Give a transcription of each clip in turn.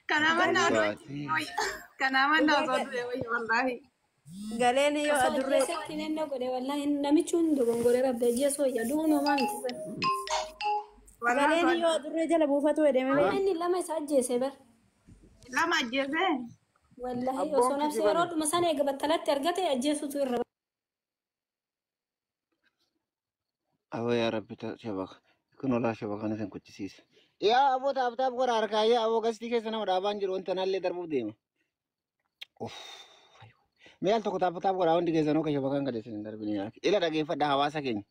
Kana mannaa osoo Dhugaatii. kana mannaa osoo du'e wayya wallaahi. Galeen yoo Osoo adurree ajjeesetti nenne godhe wallahi namichi hundi dogongoree rabbi ajjeesuu wayya du'uun homaa miti bar. Wallaahi galeen osoo yoo adurree jala buufatu jedhame Amma inni lama isa ajjeese bar. lama ajjeese. Wallahi Abboon osoo nafsi kijibani. yeroo dhuma sana eega battalatti argate ajjeesutu irra. Aboo yaa rabbi shabaka. Kun olaa shabakaan isin kuchisiise. Yaa aboo taap taap godha harkaa yaa aboo gastii keessa nama dhaabaan jiru wanta naallee darbuuf deema. Uff. Mee al tokko taap taap godhaa hundi keessanuu akka shabakaan gad isin hin darbine yaa. Ila dhageeffadha hawaasa keenya.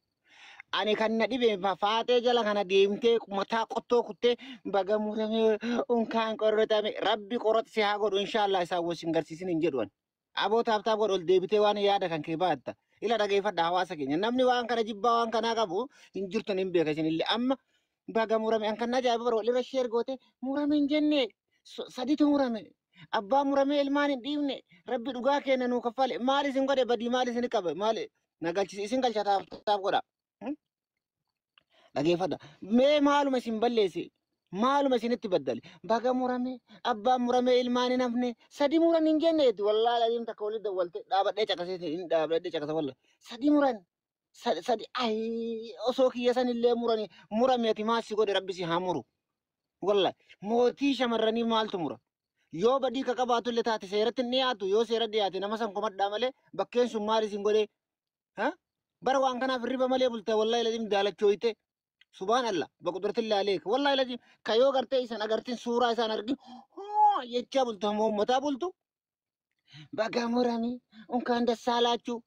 Ani kan na dhibe faaxee jala kana deemtee mataa qottoo kuttee baga muramee unkaan qorratame rabbi qorrat si haa godhu inshaallah isaan wajjin garsiisin hin jedhu ani. Aboo taap taap godhu ol deebitee waan yaada kan kee baatta. Ila dhageeffadha hawaasa keenya. Namni waan kana jibbaa waan kanaa qabu hin jirtan hin beeka isinillee amma baga murame an kan na ajaa'iba bara walirra sheer goote murame hin jenne saditu murame. Abbaa muramee ilmaan hin dhiibne rabbi dhugaa kenna nuu kaffale maal isin godhe badii maal isin qabe maal na galchise isin galcha taap taap godha. Dhageeffadha. Mee maaluma isin balleesse? Maaluma isinitti baddale? Baga murame, abbaan murame ilmaan hin hafne, sadi muran hin jenneeti. Wallaahi adiin takka walitti dawwalte dhaabadhee caqasee hin dhaabadhee caqasa walla. Sadi muran. Sadi ayii osoo kiyya san illee murani murame ati maal si godhe rabbi si haa muru. Wallaahi mootii shamarranii maaltu mura? Yoo badii ka qabaatu illee taate seeratti hin dhiyaatu yoo seera dhiyaate nama san komadhaa malee bakkeen sun maal isin godhe? Ha? Bara waan kanaaf hirriba malee bulte wallaahi lazim daalachooyte. Subhaan Allah baqudratillah aleek wallahi lazim kayoo gartee isan agartin suuraa isaan argin hoo jechaa bultu hamma uummataa bultu baga murame unkaan dassaalaachuu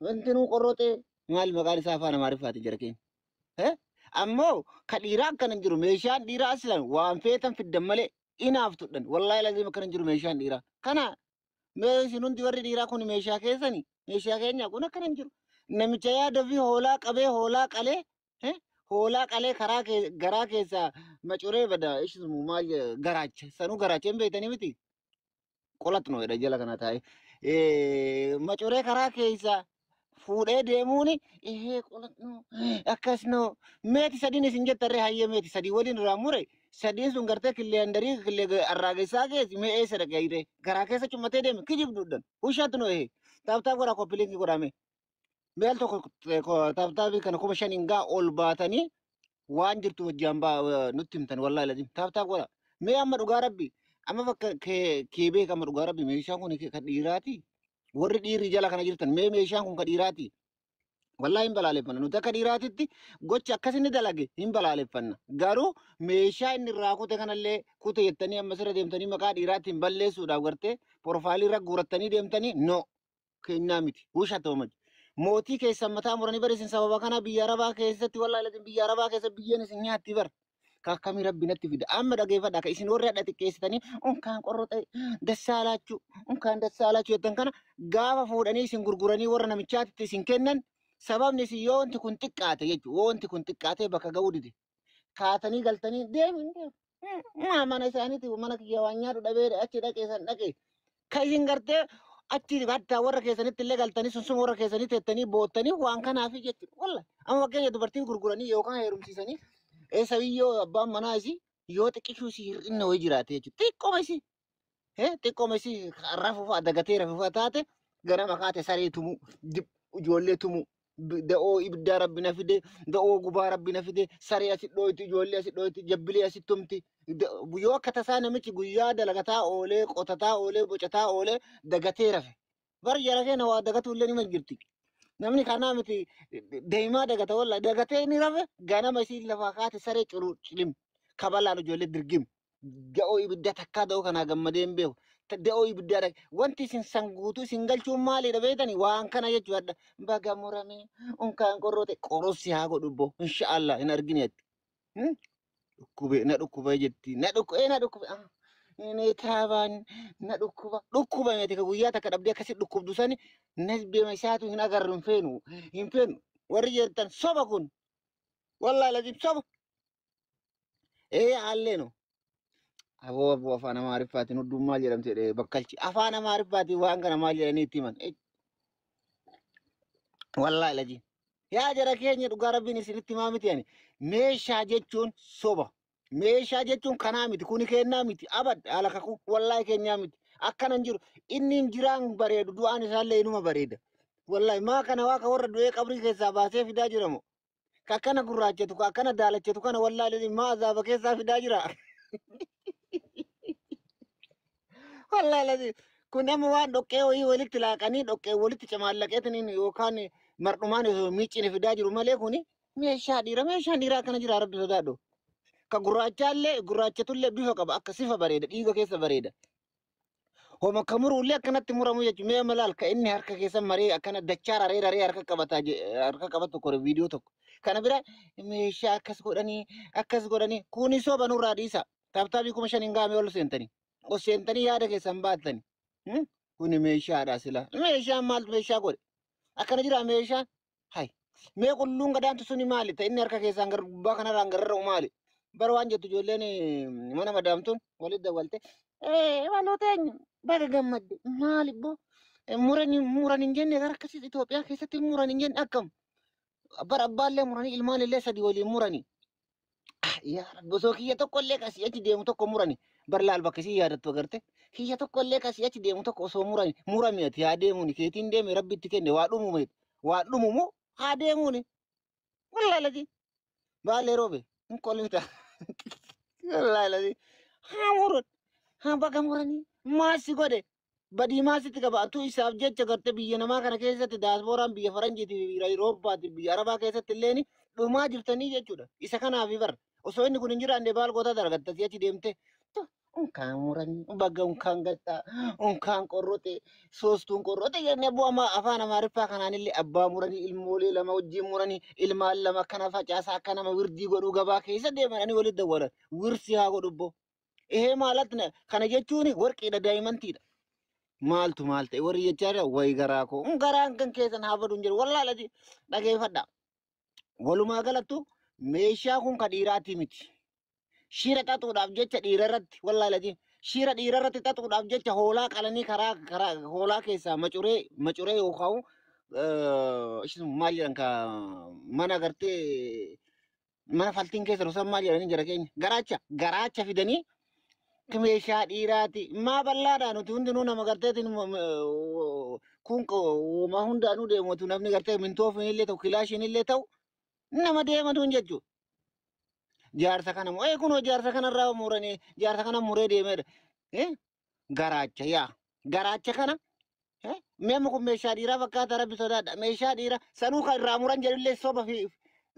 wantinuu qorroxee maal maqaan isaa afaan amaariffaatiin jara keenya. Eh? Ammoo ka dhiiraa akkana hin jiru meeshaan dhiiraa aslan waan feetan fiddan malee inaaftudhan wallahi lazim akkana hin jiru meeshaan dhiiraa. Kana mee isin hundi warri dhiiraa kun meeshaa keessani meeshaa keenya kun akkana hin jiru. Namicha yaada fi hoolaa qabee hoolaa qalee eh? Hoolaa qalee karaa garaa keessaa macuree bada ishisu maal garaacha sanuu garaacha hin beektanii miti qolatnu jedha jala kana taa'e. Macuree karaa keessaa fuudhee deemuuni ehee qolatnu akkasnu meeti sadiin isin jettarree hayyee meeti sadii waliin irraa mure sadiin sun gartee killee andarii killee arraagessaa keessa mee eessa dhaqee hiree garaa keessa cummatee deeme kijibduudhaan hushaatnu ehee taap taap godhaa koppiliinkii godhame. Mee al tokko taap taapii kana 5,000 gaa ol baatanii waan jirtu wajjin nutti himtan wallahi lazim taap taap godha. Mee amma dhugaa rabbi amma bakka kee beek amma dhugaa rabbi meeshaan kun kan dhiiraati. Warri dhiirri jala kana jirtan mee meeshaan kun kan dhiiraati. Wallahi hin balaaleffanna nuti akka dhiiraatitti gocha akkas inni dalage hin balaaleffanna. Garuu meeshaa inni irraa kute kanallee kute jettanii amma sirra deemtanii maqaa dhiiraatiin balleessuudhaaf gartee profaayilii irra guurattanii deemtanii no kennaa miti husha ta'u Mootii keessan mataa muranii bari isin sababa kana biyya arabaa keessatti wallahi lazim biyya arabaa keessa biyyeen isin nyaatti bar. Ka akkamii rabbi natti fida. Amma dhageeffadha ka isin warri hadha xiqqeessitanii unkaan qorroxee dassaalaachuu unkaan dassaalaachuu jettan kana gaafa fuudhanii isin gurguranii warra namichaatti isin kennan sababni isin yoo wanti kun xiqqaate jechuudha. Yoo wanti kun xiqqaatee bakka ga'uu dide. Kaatanii galtanii deemi deemi. Maa mana isaaniiti mana kiyya waan nyaatu dhabee achi dhaqee san dhaqee. Ka isin gartee achi hattaa warra keessanitti illee galtanii sunsuma warra keessanii teettanii boottanii waan kanaafi jechuudha. Walla amma fakkeenya dubartiin gurguranii yookaan heerumsiisanii eessa biyyoo abbaan manaa isii yoo xiqqishuu isii hir'inna wayii jiraate jechuudha. Xiqqooma isii xiqqooma isii rafuufa dagatee rafuufa taate ganama kaate saree tumuu ijoollee tumuu da'oo ibiddaa rabbi na fide da'oo gubaa rabbi na fide saree asi dhooyti ijoollee asi dhooyti jabbilee asi tumti. Yoo akka tasaa namichi guyyaa dalagataa oolee qotataa oolee bocataa oolee dagatee rafe. Bar jara keenya waa dagatu illee nima jirti. Namni kanaa miti deemaa dagata walla dagatee ni rafe ganama isii lafaa kaate saree culuu cilim kabalaan ijoollee dirgim. Da'oo ibiddaa takkaa da'oo kanaa gammadee hin beeku. Da'oo ibiddaa dhaqe wanti isin san guutuu isin galchuun maalidha beektanii waan kana jechuudha. Baga murame unkaan qorroote qorossi haa godhu boo inshaallah hin argine jetti. Dhukkube na dhukkube jetti na dhukkube na dhukkube inni taabaan na dhukkuba dhukkuba meeti ka guyyaa takka dhabdee akkasi dhukkubdu sani nasbeema isaatu hin agarru hin feenu hin feenu warri jettan soba kun wallahi lazim soba ee haalleenu. Aboo aboo afaan amaariffaatiin hunduu maal jedhamti jedhee bakkalchi afaan amaariffaatiin waan kana maal jedhanii itti himan. Wallahi lazim. Yaa jara keenya dhugaa rabbiin isinitti himaa miti ani. Meeshaa jechuun soba. Meeshaa jechuun kanaa miti, kuni kennaa miti, abad haala kakuu wallaahi keenyaa miti. Akkana hin jiru. Inni hin jiraan bareedu, du'aan isaallee inuma bareeda. Wallaahi maa kana waaqa warra du'ee qabrii keessaa baasee fidaa jiramu. Ka akkana gurraachatu, ka akkana daalachatu kana wallaahi maa azaaba keessaa fidaa jira. Wallaahi kun amma waan dhoqqee wayii walitti laaqanii dhoqqee walitti camaallaqeetiniin yookaan mardhumaan osoo miiccine fidaa jiru malee kuni meeshaa dhiira meeshaan dhiiraa akkana jira rabbi sodaadhu. Ka gurraachaallee gurraachatullee bifa qaba akka sifa bareeda dhiiga keessa bareeda. Homa ka muruullee akkanatti muramu jechuudha. Mee malaal ka inni harka keessa maree akkana dachaa raree raree harka qabataa harka qabatu kore viidiyoo tokko. Kana bira meeshaa akkas godhanii kuni soba nurraa dhiisa. Taaptaabii 5,000 hin gaame ol seentanii. Ol seentanii yaada keessan baattanii. Kuni meeshaadha sila. Meeshaan maaltu meeshaa godhe? Akkana jira meeshaan? Hai. Mee qulluun gadaantu suni maali? Ta inni harka keessaan gara gubbaa kanarraan gararra'u maali? Bara waan jettu ijoolleen mana madaamtuun walitti dawwalte. Waloota eenyu baga gammadde maali boo? Muran hin jenne gara akkasii Itoophiyaa keessatti muran hin jenne akkam? Bara abbaallee muranii ilmaan illee sadii waliin muranii. Yaa Rabbi osoo kiyya tokkollee kasii achi deemu tokko murani. Bar laal bakka isii yaadattu agarte. Kiyya tokkollee kasii achi deemu tokko osoo murani. Murami ati haa deemuuni. Keetiin deeme rabbi itti kenne waa dhumume. Waa dhumumu haa deemuuni. Wallaahi lati. Baalee roobe. Hin kolmita. Wallaahi lati. Haa muran. Haa baga muranii. Maasi godhe. Badii maasitti qaba. Atuu isaaf jecha garte biyya namaa kana keessatti daasbooraan biyya faranjiiti biyya Awurooppaati biyya Arabaa keessatti illeen dhumaa jirtanii jechuudha. Isa kanaaf bara. Osoo inni kun hin jiraanne baal gootaa dargatta achi deemte. Unkaan muranii baga unkaan galtaa unkaan qorrote soostuun qorrote jennee bu'aa afaan Amaariffaa kanaanillee abbaa muranii ilmoolee lama wajjin muranii ilmaan lama akkana facaasaa akka nama wirdii godhuu gabaa keessa deemananii walitti dawwalan wirsi haa godhu boo. Ehee maalat kana jechuun warqiidha daa'imantiidha. Maaltu maal ta'e warri jechaa jira wayi garaa koo garaan kan keessan haa badu hin jiru wallaahi lati dhageeffadha. Walumaa galattu meeshaa kun ka dhiiraatii miti. Shira xaxuudhaaf jecha dhiira irratti wallaahi lati shira dhiira irratti xaxuudhaaf jecha hoolaa qalanii karaa karaa hoolaa keessaa macuree yookaan maal jedhan ka mana gartee mana faltiin keessa rosan maal jedhanii jara keenya garaacha fidanii meeshaa dhiiraati. Maa bal'aadha nuti hundinuu nama garteetiin kun uumaa hundaanuu deematu namni gartee mintoofiin illee ta'u kilaashiin illee ta'u nama deematuun jechuudha. Jaarsa kana moo kunoo jaarsa kanarraa muranii jaarsa kana muree deemeedha. Garaacha yaa garaacha kana meemma kun meeshaa dhiiraa fakkaata rabbi sodaadha. Meeshaa dhiiraa sanuu kan irraa muran jedhullee soba fi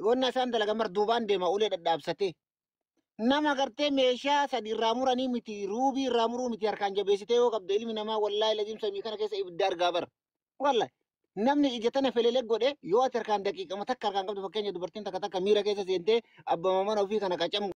wanna isaan dalagan mar duubaan deema ulee dhadhaabsatee. Nama gartee meeshaa sadi irraa muranii miti ruubii irraa muruu miti harkaan jabeessitee yoo qabde ilmi namaa wallaahi laziim samii kana keessa ibidda argaa bara. Wallaahi namni ija tana felele godhe yoo ati harkaan daqiiqama takka harkaan qabdu fakkeenya dubartiin takka takka miira keessa seentee abbaa mana ofii kana qacam